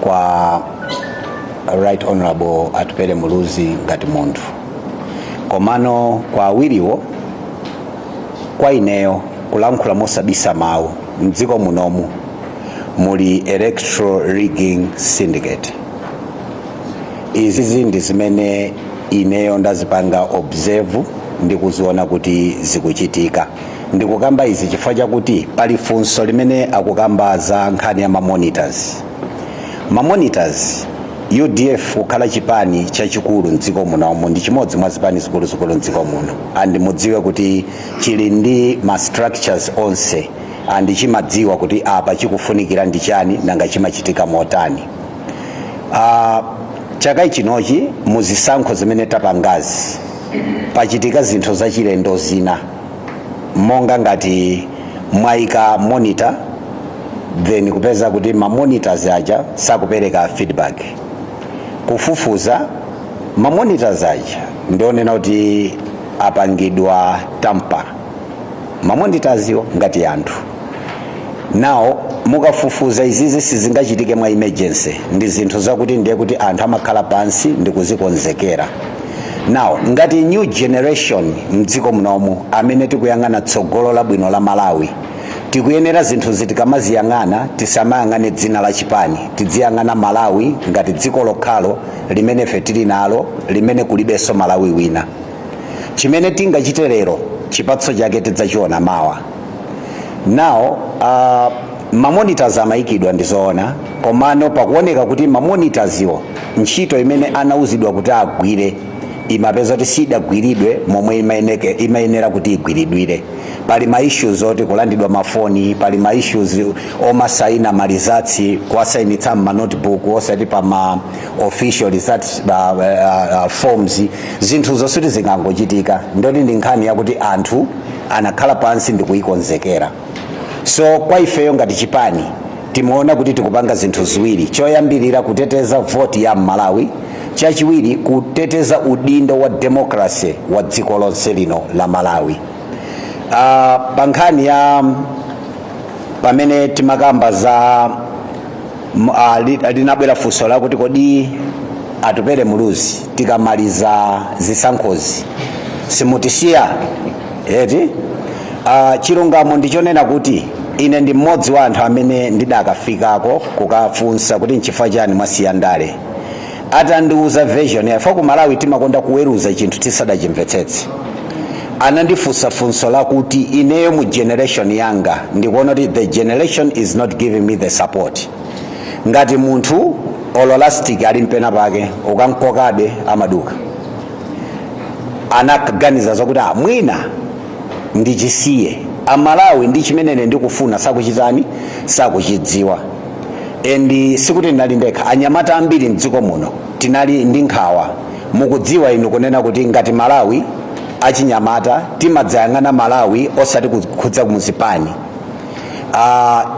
Kwa Right Honorable Atupele Muluzi ngati munthu, komano kwa awiriwo, kwa ineyo kulankhula mosabisa mawu, mdziko munomu muli electoral rigging syndicate. Izizi ndi zimene ineyo ndazipanga observe ndi kuziona kuti zikuchitika. Ndikukamba izi chifukwa chakuti pali funso limene akukamba za nkhani ya mamonitors. Mamonitors, UDF kukhala chipani chachikulu mdziko munomu, ndi chimodzi mwa zipani zikuluzikulu mdziko muno, and mudziwe kuti chili ndi ma structures onse and chimadziwa kuti apa chikufunikira ndi chani, nanga chimachitika motani. Chaka chinochi muzisankho zimene tapangazi pachitika zinthu zachilendo zina, monga ngati mwayika monitor, then kupeza kuti ma monitors aja sakupereka feedback. Kufufuza, ma monitors aja ndionena kuti apangidwa tamper, ma monitors iwo ngati anthu. Now mukafufuza, izizi sizingachitike mwa emergency, ndi zinthu zakuti ndiye kuti anthu amakhala pansi ndi kuzikonzekera. Now ngati new generation mdziko munomu amene tikuyang'ana tsogolo labwino la Malawi, tikuyenera zinthu zitikamaziyang'ana tisamayang'ane dzina la chipani, tidziyang'ana Malawi ngati dziko lokhalo limene ife tili nalo, limene kulibenso Malawi wina. Chimene tingachite lero, chipatso chake tidzachiona mawa. Now mamonitors amayikidwa, ndizoona, komano pakuoneka kuti mamonitors iwo ntchito imene anauzidwa kuti agwire imapeza kuti sidagwiridwe momwe imayenera kuti igwiridwire. Pali ma issues oti kulandidwa mafoni, pali ma issues omasaina ma results, kuwasayinitsa ma notebook osati pa ma official results forms. Zinthu zosati zingangochitika, ndoti ndi nkhani yakuti anthu anakhala pansi ndi kuyikonzekera. So kwa ifeyo ngati chipani timaona kuti tikupanga zinthu ziwiri: choyambirira, kuteteza voti ya Mmalawi; chachiwiri, kuteteza udindo wa democracy wa dziko lonse lino la Malawi. Pa nkhani ya pamene timakamba za linabwera funso lakuti kodi Atupele Muluzi tikamaliza zisankhozi simutisiya eti? Chilungamo ndichonena kuti ine ndi mmodzi wa anthu amene ndidakafikako kukafunsa kuti nchifukwa chani mwasiya ndale. Atandiuza version yafa, ku Malawi timakonda kuweruza chinthu tisadachimvetsetse. Anandifunsa funso lakuti ineyo mu generation yanga ndikuona kuti the generation is not giving me the support. Ngati munthu olo elastic ali mpena pake, ukankokabe amaduka. Anaganiza zakuti ah, mwina ndichisiye, Amalawi ndi chimene ndikufuna sakuchitani, sakuchidziwa. And sikuti ndinali ndekha, anyamata ambiri mdziko muno tinali ndi nkhawa. Mukudziwa inu kunena kuti ngati Malawi achinyamata timadzayang'ana Malawi osati kukhudza muzipani.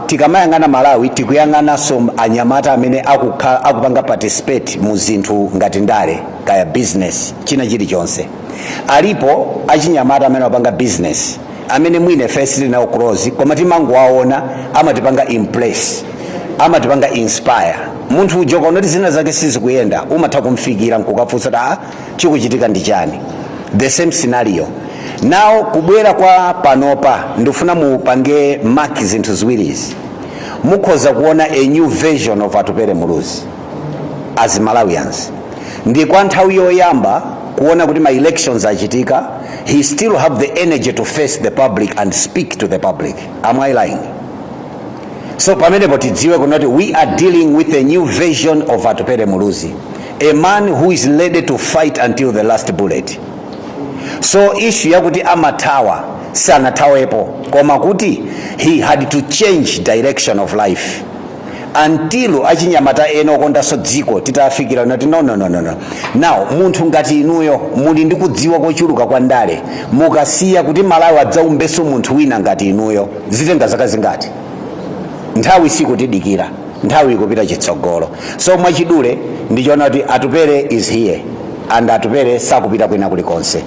Tikamayang'ana Malawi tikuyang'ananso anyamata amene akupanga participate mu zinthu ngati ndale kaya business, china chilichonse. Alipo achinyamata amene apanga business amene mwine ife sitili nawo close, koma timangowaona amatipanga impress. Amatipanga inspire. Munthu uja ukaona kuti zina zake sizikuyenda, umatha kumfikira nkukafunsa kuti, "Ah, chikuchitika ndi chani?" The same scenario now kubwera kwa panopa. Ndifuna mupange mark zinthu ziwirizi. Mukhoza kuona a new version of Atupele Muluzi as Malawians. Ndi kwa nthawi yoyamba kuona kuti ma elections achitika, he still have the energy to face the public and speak to the public. Am I lying? So pamenepo tidziwe kunoti we are dealing with a new version of Atupele Muluzi, a man who is ready to fight until the last bullet. So issue yakuti amathawa, sanathawepo, koma kuti he had to change direction of life until achinyamata ena okondanso dziko titafikira nati, "No, no, no, no, no." Now munthu ngati inuyo muli ndi kudziwa kochuluka kwa ndale, mukasiya kuti Malawi adzaumbenso munthu wina ngati inuyo, zitenga zaka zingati? Nthawi sikutidikira, nthawi ikupita chitsogolo. So mwachidule ndichoona kuti Atupele is here and Atupele sakupita kwina kulikonse.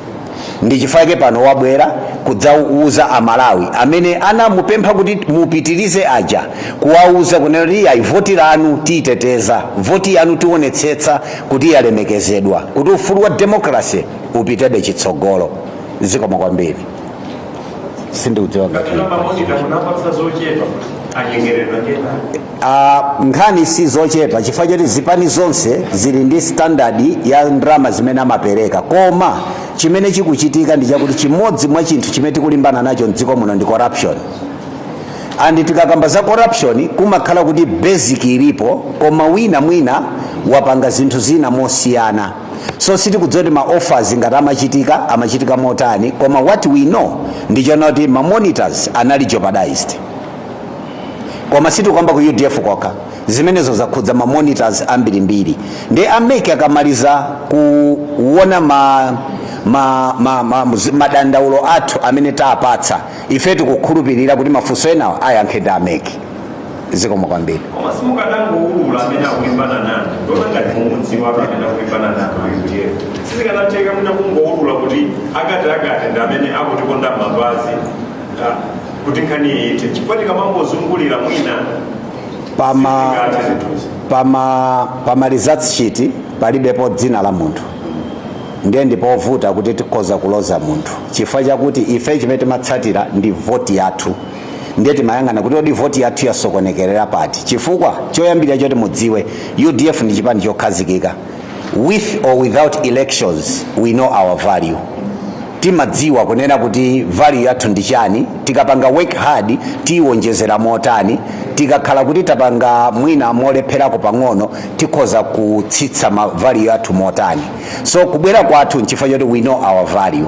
Ndi chifukwa pano wabwera kudzauza Amalawi amene anamupempha kuti mupitirize aja, kuwauza kunena kuti ayi, voti lanu tiyiteteza, voti yanu tionetsetsa kuti yalemekezedwa, kuti ufulu wa democracy upitebe chitsogolo. Zikomo kwambiri. Sindikudziwa ngati Ngati monitor munapatsa zochepa, anyengeredwa njena? Nkhani si zochepa, chifukwa choti zipani zonse zili ndi standard ya ndalama zimene amapereka. Koma chimene chikuchitika ndi chakuti chimodzi mwa chinthu chimene tikulimbana nacho mdziko muno ndi corruption, and tikakamba za corruption kumakhala kuti basic ilipo, koma wina mwina wapanga zinthu zina mosiyana. So sitikudziwa kuti ma offers ngati amachitika, amachitika motani, koma what we know ndi chona kuti ma monitors anali jeopardized. Koma sitikuyamba ku UDF kokha, zimenezo zakhudza ma monitors ambirimbiri. Ndi a MEC akamaliza kuona madandaulo athu amene taapatsa ife, tikukhulupirira kuti mafunso enawo ayankhe ndi a MEC. Zikomo kwambiri. Koma simukadangoulula amene akulimbana nanu? Ndiona ngati mumudziwa amene akulimbana nanu UDF. Sizikanatheka mwina kungoulula kuti akati akati ndi amene akutikonda mapazi, kuti nkhani iyithe? Chifukwa tikamangozungulira mwina pama sizingathe zinthuzi. Pama results sheet palibepo dzina la munthu, ndiye ndipovuta kuti tikhoza kuloza munthu, chifukwa chakuti ife chimene timatsatira ndi voti yathu. Ndiye timayang'ana kuti odi voti yathu yasokonekerera pati, chifukwa choyambirira choti mudziwe, UDF ndi chipani chokhazikika. With or without elections, we know our value. Timadziwa kunena kuti value yathu ndi chani, tikapanga work hard tiyiwonjezera motani, tikakhala kuti tapanga mwina molepherako pang'ono tikhoza kutsitsa ma value yathu motani. So kubwera kwathu nchifukwa choti we know our value.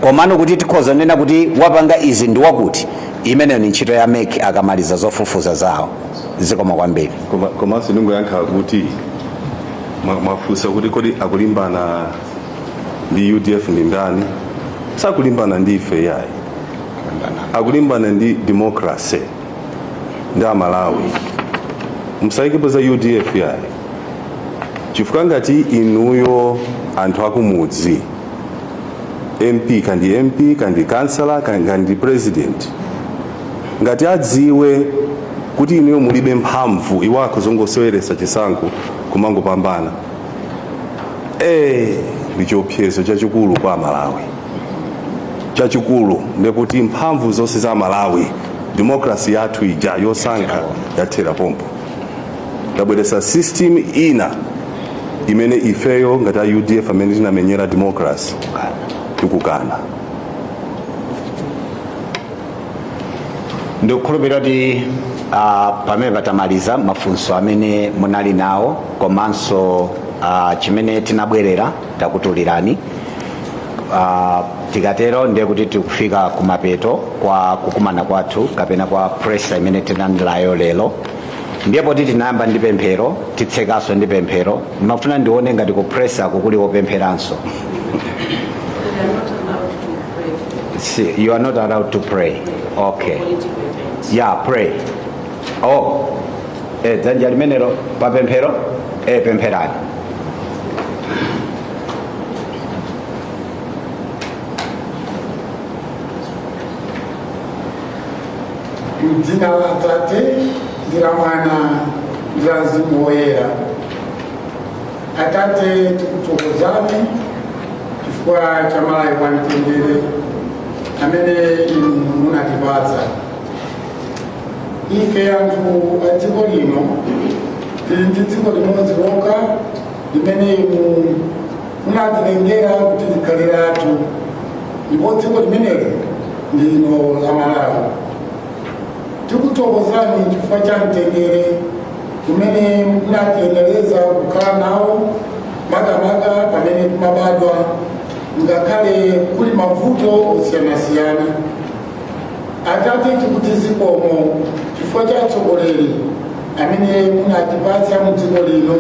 Komano kuti tikhoza kunena kuti wapanga izi ndi wakuti, imeneyo ni ntchito ya MEC akamaliza zofufuza zawo. Zikomo kwambiri. Komanso ndingoyankha kuti mwafunsa kuti kodi akulimbana ndi UDF ndi ndani? Sakulimbana ndi ife yayi, akulimbana ndi democracy ndi Amalawi. Musayikepo za UDF yayi, chifukwa ngati inuyo anthu akumudzi, MP kandi MP kandi kansala kandi president, ngati adziwe kuti inuyo mulibe mphamvu, iwako zongoseweresa chisankho kumangopambana, ndi chiopsezo chachikulu kwa Amalawi, chachikulu. Ndekuti mphamvu zonse za Malawi, democracy yathu ija yosankha yathera pompo. Tabweretsa system ina imene ifeyo ngati a UDF amene tinamenyera democracy tikukana. Ndikukhulupirira kuti pamene patamaliza mafunso amene munali nawo, komanso chimene tinabwerera takutulirani. Tikatero ndiye kuti tikufika kumapeto kwa kukumana kwathu kapena kwa press imene tinali lero. Ndiye poti tinayamba ndi pemphero, titsekanso ndi pemphero. Ndimafuna ndione ngati ku press ako kuli wopempheranso. We are not allowed to pray. See, you are not allowed to pray? Okay. Political events. Yeah, pray. Oh, dzanja limenelo papemphero, pempherani. Mdzina la Atate Ndi la Mwana, ndi la Mzimu Woyera. Atate, tikuthokozani chifukwa cha Malawi wamtendere amene inu munatipatsa. Ife anthu a dziko lino tili ndi dziko limodzi lokha limene inu munatilengera kuti likhale lathu, ndipo dziko limeneli ndi lino la Malawi. Tikuthokozani chifukwa cha mtendere umene munatiyenereza kukhala nawo, makamaka pamene timabadwa, ngakhale kuli mavuto osiyanasiyana. Atate, tikuti zikomo chifukwa cha atsogoleri amene munatipatsa mu dziko lino.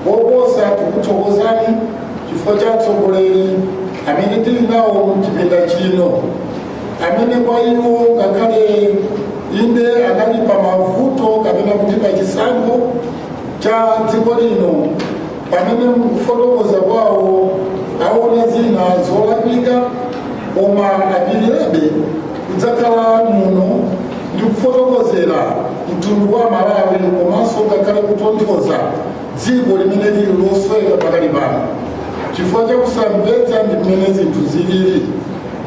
Koposa, tikuthokozani chifukwa cha atsogoleri amene tili nawo mchipinda chino, amene kwa iwo ngakhale inde anali pa mavuto kapena kuti pa chisankho cha dziko lino, pamene mukufotokoza kwawo aona zina zolakwika, koma apirirabe kudzakhala muno ndi kufotokozera mtundu wa Malawi, komanso ngakhale kutonthoza dziko limene lili losweka pakali pano chifukwa cha kusamvetsa ndi mmene zinthu zilili.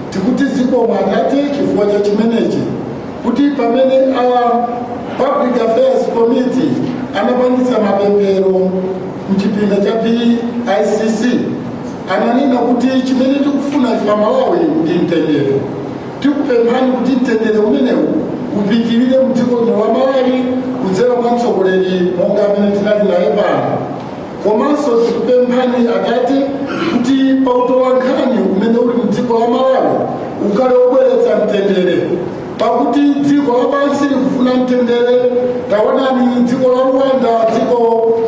Tikuti zikomo, Atate, chifukwa cha chimenechi, kuti pamene a Public Affairs Committee anapangitsa mapemphero mchipinda cha PICC, ananena kuti chimene tikufuna ife Malawi ndi mtendere. Tikupemphani kuti mtendere umenewu upitirire mdziko lino la Malawi kudzera mwa mtsogoleri monga amene tinali naye pano. Komanso tikupemphani, Atate, kuti pautola nkhani umene uli mdziko la Malawi ukhale wobweretsa mtendere, pakuti dziko lapansi likufuna mtendere. Taonani dziko la Rwanda, dziko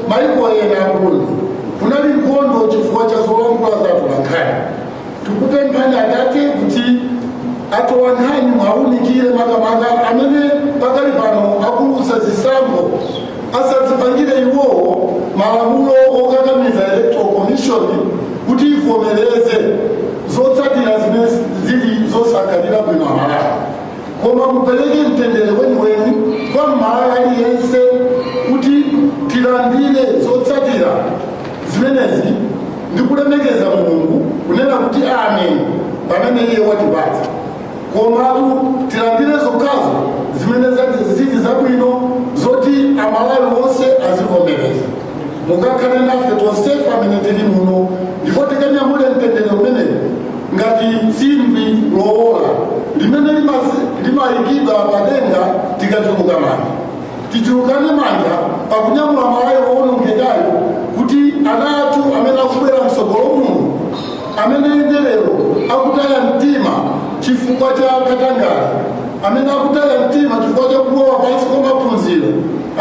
maiko ena a Burundi, kunali nkhondo chifukwa cha zolankhula za atolankhani. Tikupemphani, Atate, kuti atolankhani mwaunikire, makamaka amene pakali pano akulutsa zisankho, asadzipangire iwowo malamulo okakamiza Electoral Commission kuti ivomereze zotsatira zimene zili zosakhalira bwino Amalawi, koma mupereke mtendere weniweni kwa Mmalawi aliyense kuti tilandire zotsatira zimenezi ndi kulemekeza Mulungu, kunena kuti amen pamene iye watipatsa. Komatu tilandire zokhazo zimene zili zabwino zoti Amalawi onse azivomereza. Mukakhale nafe tonsefe amene tili muno, ndipo tikanyamule mtendere umenewu ngati tsindwi lowola limene limayikidwa padenga. Tikachuluka manja, tichulukane manja pakunyamula Malawi owonongekayo, kuti ana athu amene akubwera mtsogolo muno, amene lero akutaya mtima chifukwa cha katangale, amene akutaya mtima chifukwa cha kulowa pansi kwa maphunziro,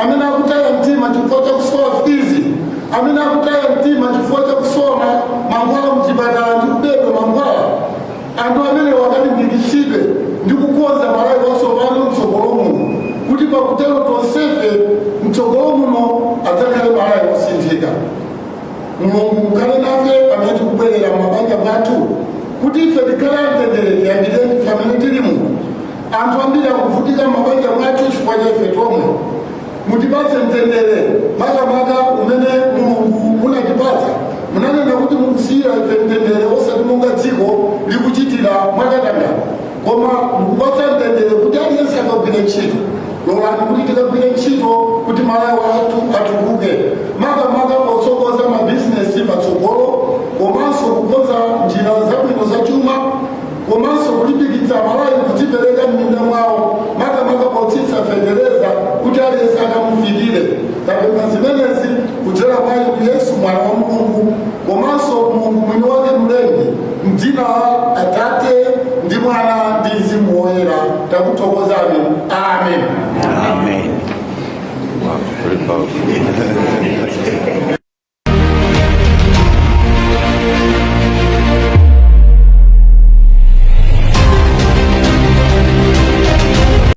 amene akutaya mtima chifukwa cha kusowa fees, amene akutaya mtima chifukwa cha kusowa mankhwala mchipatala ndi kubedwa mankhwala, anthu amene wakalimbikitsidwe ndi kukonza Malawi watsopano mtsogolo muno, kuti pakutero tonsefe mtsogolo muno adzakhale Malawi wosinthika. Mulungu, mukhale nafe pamene tikubwerera mumabanja mwathu, kuti ife tikhale amtendere. Tiyambire ife amene tili muno. Anthu ambiri akuvutika mumabanja mwathu chifukwa cha ife tomwe. Mutipatse mtendere, makamaka umene Mulungu munatipatsa. Munanena kuti mukusiyira ife mtendere, osati monga dziko likuchitira mwakatangale, koma mukupatsa mtendere kuti aliyense akagwire ntchito. Lolani kuti tikagwire ntchito kuti Malawi athu atukuke, makamaka potsogoza mabizinesi patsogolo, komanso kukonza njira zabwino zachuma, komanso kulimbikitsa Malawi kudzipereka m'minda mwawo, makamaka potsitsa fetereza kuti aliyense akamufikire. Tapempha zimenezi kudzera mwa inu, Yesu Mwana wa Mulungu, komanso Mulungu mwini wake Mlengi, mdzina la Atate ndi Mwana ndi Mzimu Woyera takuthokozani, amen. Amen. Wow, very powerful.